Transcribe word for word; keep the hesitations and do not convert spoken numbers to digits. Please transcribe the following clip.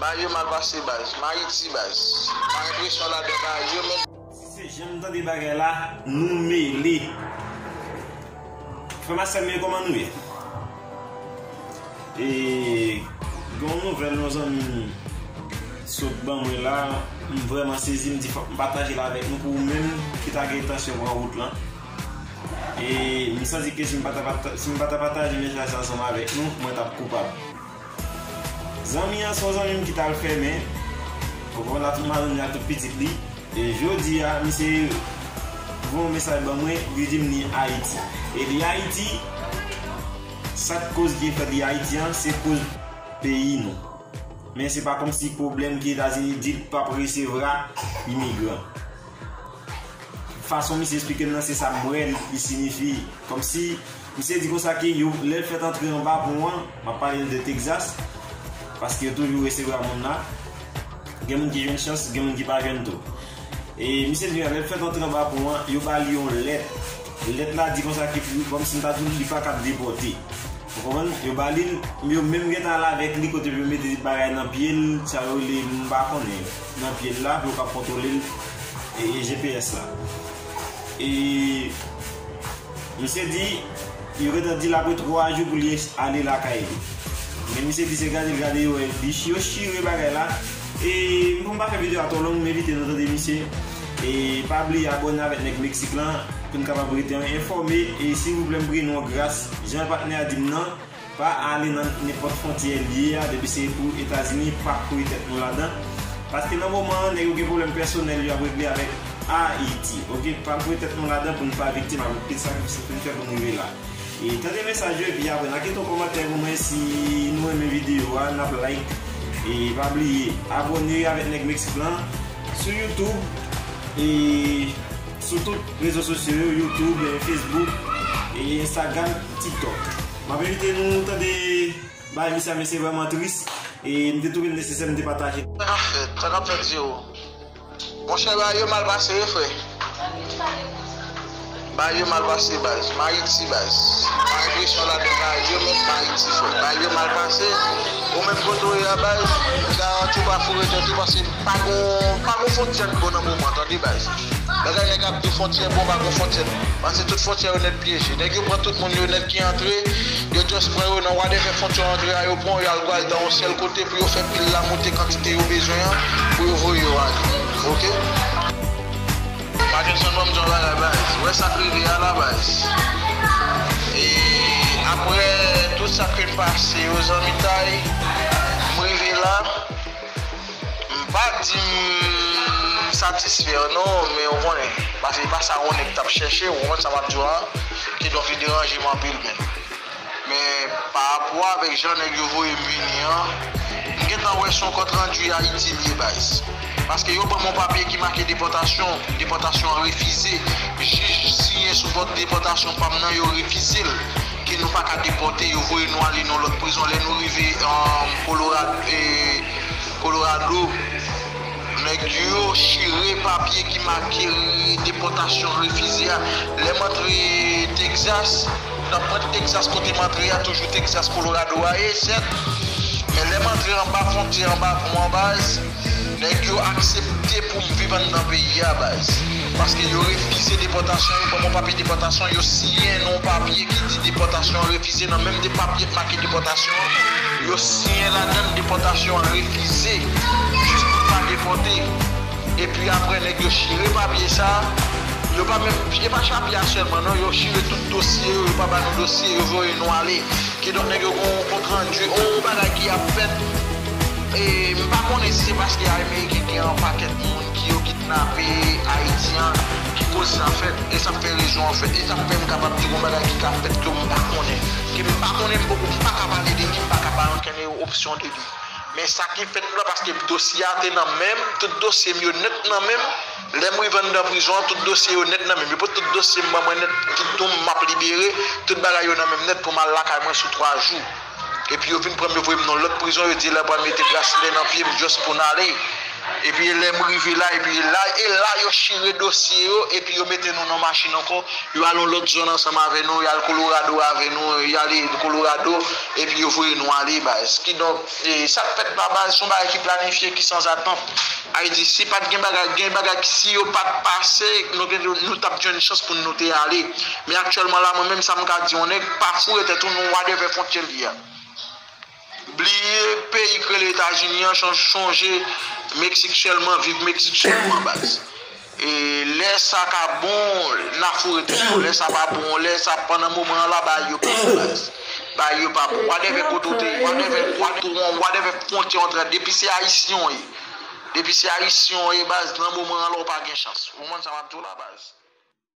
Bagay yo mal pase baz. M Ayiti baz. Pa enpresyon ladan bagay yo menm. Si se jan m tande bagay la, nou mele. Frè m ak sè m yo, kòman nou ye? E gen yon nouvèl yon zanmi m sot ban mwen la, m vrèman sezi, m di fòk m pataje l avèk nou pou ou menm ki ta gen entansyon pran wout lan. E m santi ke si m pa ta pata-, si m pa ta pataje mesaj sa ansanm avèk nou, mwen t ap koupab. Zanmi an se yon zanmi m ki t al fèmen, ou konprann, ak tout madanm li ak tout pitit li. E jodi a, misye voye yon mesaj ban mwen, li di m li Ayiti. E li Ayiti, sa k koz ki fè li Ayiti an, se koz peyi nou. Men se pa kòmsi pwoblèm ki Etazini di l p ap resevwa imigran. Fason misye esplike m nan, se sa m wè li siyifi. Kòmsi misye di konsa ke yo, lè l fèt antre anba pon an, m ap pale de Texas, paske yo toujou resevwa moun la. Gen moun ki jwenn chans, gen moun ki pa jwenn tou. E misye di lè l fèt antre anba pon an, yo ba li yon lèt. Lèt la di konsa ke pou, kòmsi m ta di w, li pa kab depòte. Ou konprann? Yo ba li l, yo menm gentan al avèk li kote pou yo mete bagay nan pye l, sa yo rele, m pa konnen, nan pye l la, pou yo kab kontwole l, e, e G P S la. E misye di, yo gentan di l apre twa jou pou li ale lakay li. Men misye di se gade l gade yo wè, li, yo chire bagay la. E pou m pa fè videyo a twò long, m envite nou tande misye. E pa bliye abòne avèk nèg Meksik lan pou n kapab rete enfòme. E silvouplè, m priye nou an gras, jan patnè a di m nan, pa ale nan nenpòt fwontyè l ye a, depi se pou Etazini, pa kouye tèt nou ladan. Paske nan moman an, nèg yo gen pwoblèm pèsonèl yo ap regle avèk Ayiti. Oke, pa kouye tèt nou ladan pou n pa viktim avèk tout sakrifis nou fè pou n rive la. E tande mesaj yo, epi apre n a kite yon kòmantè pou mwen si nou renmen videyo a, n ap like. E pa bliye abòne avèk nèg Meksik lan sou YouTube e sou tout rezo sosyo yo, YouTube, e Facebook, e Instagram, TikTok. M ap envite nou tande bagay misye a, men se vrèman tris. E m te twouve l nesesè m te pataje. Sa k ap fèt? Sa k ap fèt, Zero? Monchè, bagay yo mal pase wi, frè. Bagay yo mal pase, baz. M Ayiti, baz. Pa enpresyon ladan bagay yo, men m Ayiti, frè. Bagay yo mal pase. Ou menm kote w ye a, baz, m garanti w pa foure tèt ou, paske pa gon, pa gon fwontyè k bon nan moman, tande, baz. Bagay nèg ap di fwontyè bon, pa gon fwontyè. Paske tout fwontyè yo nèt pyeje. Nèg yo pran tout moun yo nèt ki antre, yo just pran yo nan whatever fwontyè yo antre a, yo pran yo, y al gade nan yon sèl kote pou yo fè pil la moute kantite yo bezwen an, pou yo voye yo ale. Oke? Mackenson, ban m di yon bagay, baz. Ou wè sa k rive a la, baz. E apre tout sa ke m pase yo, zanmitay, m rive la. M pa di m satisfè non, men ou konnen, paske e pa sa yon nèg t ap chèche, ou konprann sa m ap di w an, kidonk li deranje m anpil, men. Men pa rapò avèk jan nèg yo voye m vini an, m gentan wè se yon kont randi Ayiti li ye, baz. Paske yo ban m yon papye ki make depòtasyon, depòtasyon an refize. Jij siyen sou bòt depòtasyon pa m nan, yo refize l. Ke nou pa ka depòte, yo voye nou ale nan lòt prizon. Lè nou rive, um, Kolorado, e, Kolorado, nèg yo chire papye ki make depòtasyon refize a. Lè m antre Texas, nan pwent Texas kote m antre a, toujou Texas, Colorado a ye, sèt. Men lè m antre anba fwontyè, anba pon an, baz, nèg yo aksepte pou m viv anndan peyi a, baz. Paske yo refize depòtasyon, yo ban m yon papye depòtasyon, yo siyen nan yon papye ki di depòtasyon an refize nan menm de papye k make depòtasyon an. Yo siyen ladan l depòtasyon an refize, jis pou m pa depòte. Epi apre, nèg yo chire papye sa. Yo pa menm, se pa papye a sèlman, non. Yo chire tout dosye yo, yo pa ba nou dosye, yo voye nou ale. Kidonk, nèg yo gen yon kont randi, yon bagay ki ap fèt. E m pa konnen si se paske Ameriken gen yon pakèt moun ki yo kidnape Ayiti an, ki koz sa fèt, e sa fè rezon an fèt, e sa fè m kapab di yon bagay ki ka fèt ke m pa konnen. Ke m pa konnen, m poko, m pa ka pale de li, m pa ka bay okenn opsyon de li. Men sa ki fèt la, paske dosye a te nan men m, tout dosye m yo nèt nan men m. Lè m rive anndan prizon an, tout dosye yo nèt nan men m. Yo pran tout dosye m ban mwen nèt, ki tou m ap libere, tout bagay yo nan men m nèt pou m al lakay mwen sou twa jou. Epi yo vin pran m, yo voye m nan lòt prizon, yo di lè pral mete braslè nan pye m, just pou n ale. Epi lè m rive la, epi la, e la yo chire dosye yo, epi yo mete nou nan machin ankò, yo al yon lòt zòn ansanm avè nou, y al Colorado avè nou, y ale Colorado, epi yo voye nou ale, baz. Kidonk, e, sa k fèt la, baz, se yon bagay ki planifye, ki sanzatant. Ayiti, si pa t gen bagay, gen bagay ki, si yo pa t pase, nou gen, nou t ap jwenn chans pou nou te ale. Men aktyèlman la, mwen menm, sa m ka di yon nèg, pa foure tèt ou nan whatever fwontyè l ye a. Bliye peyi k rele Etazini an, chon- chonje Meksik sèlman, viv Meksik sèlman, baz. E lè sa ka bon, n a foure tèt nou. Lè sa pa bon, lè sa pandan moman an la, bagay yo pa bon, baz. Bagay yo pa bon. Whatever kote w te ye, whatever kote w, whatever fwontyè w antre, depi se Ayisyen w ye. Depi se Ayisyen w ye, baz, nan moman an la, w pa gen chans. Ou konprann sa m ap di w la, baz?